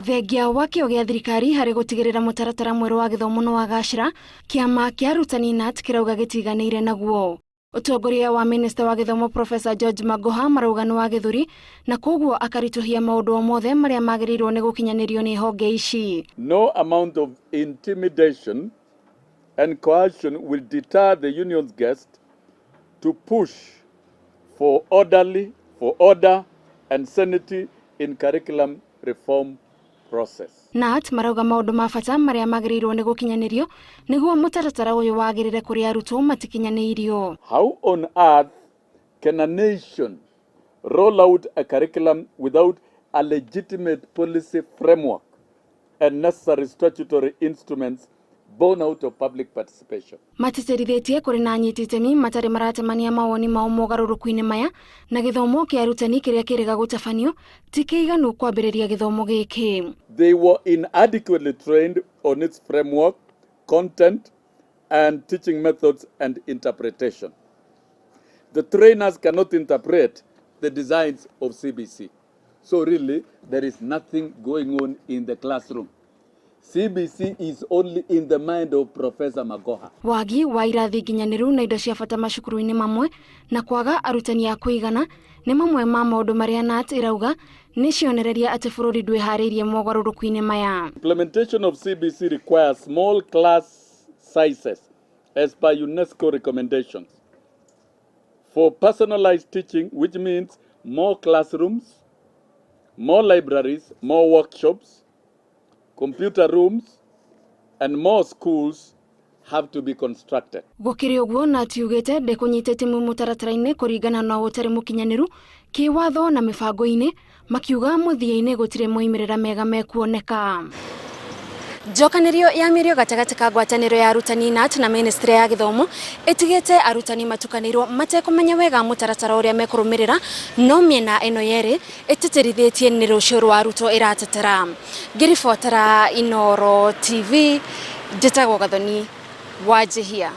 Thengia wa kĩo gĩa thirikari harĩ gũtigĩrĩra mũtaratara mwerũ wa gĩthomo nĩ wagacĩra, kĩama kĩa arutani KNUT kĩrauga gĩtiganĩire naguo. Ũtongoria wa minista wa gĩthomo Professor George Magoha marauga nĩ wa gĩthũri na koguo akaritũhia maũndũ o mothe marĩa magĩrĩirwo nĩ gũkinyanĩrio nĩ honge ici. No amount of intimidation and coercion will deter the union's guest to push for orderly, for order and sanity in curriculum reform process. KNUT marauga maũndũ ma bata marĩa magĩrĩirwo nĩ gũkinyanĩrio nĩguo mũtaratara ũyũ wagĩrĩre kũrĩ arutwo matikinyanĩirio. How on earth can a nation roll out a curriculum without a legitimate policy framework and necessary statutory instruments born out of public participation? Matĩtĩrithĩtie kũrĩ na anyiti itemi matarĩ maratemania mawoni mao mogarũrũku-inĩ maya na gĩthomo kĩa arutani kĩrĩa kĩrĩga gũtabanio ti kĩiganu kwambĩrĩria gĩthomo gĩkĩ. They were inadequately trained on its framework, content, and teaching methods and interpretation. The trainers cannot interpret the designs of CBC. So really, there is nothing going on in the classroom. CBC is only in the mind of Professor Magoha. Wagi wa irathi nginyanĩru na indo cia bata macukuru-inĩ mamwe na kwaga arutani a kũigana nĩ mamwe ma maũndũ marĩa KNUT ĩrauga nĩ cionereria atĩ bũrũri ndwĩharĩirie mogarũrũku-inĩ maya. Implementation of CBC requires small class sizes as per UNESCO recommendations. For personalized teaching, which means more classrooms, more libraries, more workshops, computer rooms, and more schools have to be constructed. Gũkĩrĩ ũguo, KNUT yugĩte ndĩkũnyita itemi mũtaratara-inĩ kũringana na ũtarĩ mũkinyanĩru kĩwatho na mĩbango-inĩ, makiuga mũthia-inĩ gũtirĩ moimĩrĩra mega mekuoneka. Njokanĩrio ya mĩario gatagatĩ ka ngwatanĩro ya arutani KNUT na ministry ya gĩthomo ĩtigĩte arutani matukanĩirwo matekũmenya wega mũtaratara ũrĩa mekũrũmĩrĩra, no mĩena ĩno yerĩ ĩtĩtĩrithĩtie nĩ rũciũ rwa arutwo ĩratetera. Ngĩribotera Inooro TV, njĩtagwo Gathoni Wanjihia.